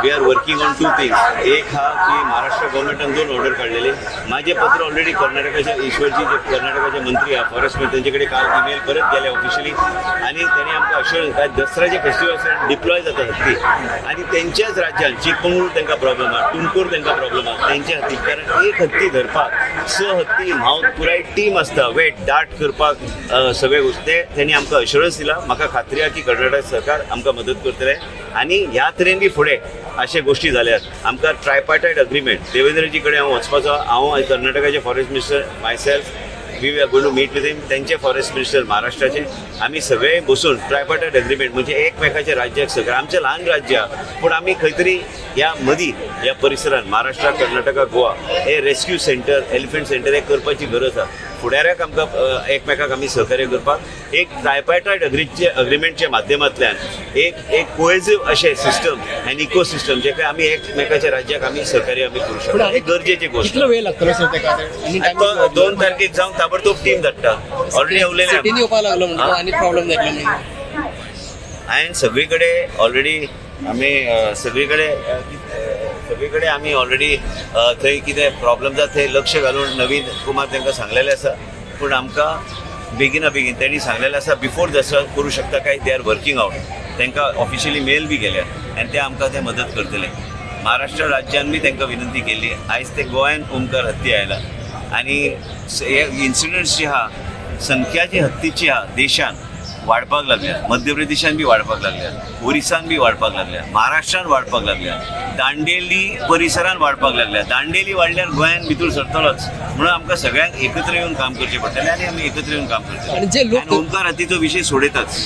We are working on two things. एक हा की महाराष्ट्र गव्हर्मेंटान दोन ऑर्डर काडलेले. माझे पत्र ऑलरेडी कर्नाटकाचे ईश्वरजी, जे कर्नाटकाचे मंत्री आहा फॉरेस्ट मंत्री, तेंचे कडेन काल इमेल परत गेले ऑफिशियली आनी तेणी आमकां अश्योरन्स काय दसऱ्याचे फेस्टिवल डिप्लॉय जाता हत्ती आनी तेंच्याच राज्यान चिकमंगळूर तांकां प्रॉब्लम आहा, तुमकूर तांकां प्रॉब्लम आहा तेंच्या हत्ती, कारण एक हत्ती धरपाक स हत्ती म्हाव पुराय टीम आसता वेट डार्ट करपाक. सगळे गोश्टी ते तेणी आमकां अश्योरन्स दिला. म्हाका खात्री आहा की कर्नाटक सरकार आमकां मदत करतले आनी ह्या तरेन बी फुडें अशे गोश्टी जाल्यार आमकां ट्रायपार्टायट अग्रीमेंट, देवेंद्रजी कडेन हांव वचपाचो. हांव आनी कर्नाटकाचे forest minister, myself, we are going to meet with him, तेंचे फॉरेस्ट मिनिस्टर महाराष्ट्राचे, आमी सगळे बसून ट्रायपार्टायट अग्रीमेंट म्हणजे एकमेकाच्या राज्याक सगळं, आमचें ल्हान राज्य आहा पूण आमी खंय तरी ह्या मदीं ह्या परिसरान महाराष्ट्र, कर्नाटका, गोवा हे रेस्क्यू सेंटर, एलिफंट सेंटर हे करपाची गरज आहा. फुडाराक आमकां एकमेकाक आमी सहकार्य करपाक एक ट्रायपार्टायट अग्रीमेंटच्या माध्यमांतल्यान एक एक कोहेजिव अशें सिस्टम आनी इको सिस्टम जे काय आमी एकमेकाच्या राज्याक आमी सहकार्य आमी करूं शकता, ही गरजेची गोश्ट. कितलो वेळ लागतलो सर तेका आनी तो 2 तारखेक जावन ताबडतोब टीम धाडटा, ऑलरेडी उलयले. सिटीन येवपाक लागलो म्हणटा आनी प्रॉब्लम जातलो मागीर. हांवें सगळी कडेन ऑलरेडी आमी सगळी कडेन आमी ऑलरेडी थंय कितें प्रॉब्लम जाता थंय लक्ष घालून नवीन कुमार तांकां सांगलेलें आसा. पूण आमकां बेगिना बेगीन तेणी सांगलेलें आसा बिफोर दसरा करूं शकता काय. They are working out. तांकां ऑफिशियली मेल बी गेल्या आनी ते आमकां ते मदत करतले. महाराष्ट्र राज्यान बी तांकां विनंती केल्ली. आयज ते गोंयान ओमकार हत्ती आयला आनी हे इन्सिडंट्स जे आहा, संख्या जी हत्तीची आहा देशान वाडपाक लागल्या. मध्य प्रदेशान बी वाडपाक लागल्या, ओरिसान बी वाडपाक लागल्या, महाराष्ट्रान वाडपाक लागल्या, दांडेली परिसरान वाडपाक लागल्या. दांडेली वाडल्यार गोंयान भितर सरतलोच. म्हणून आमकां सगळ्यांक एकत्र येवन काम करचें पडटलें आनी आमी एकत्र येवन काम करतले. आनी जे लोक आनी ओमकार हत्तीचो विशय सोडयताच.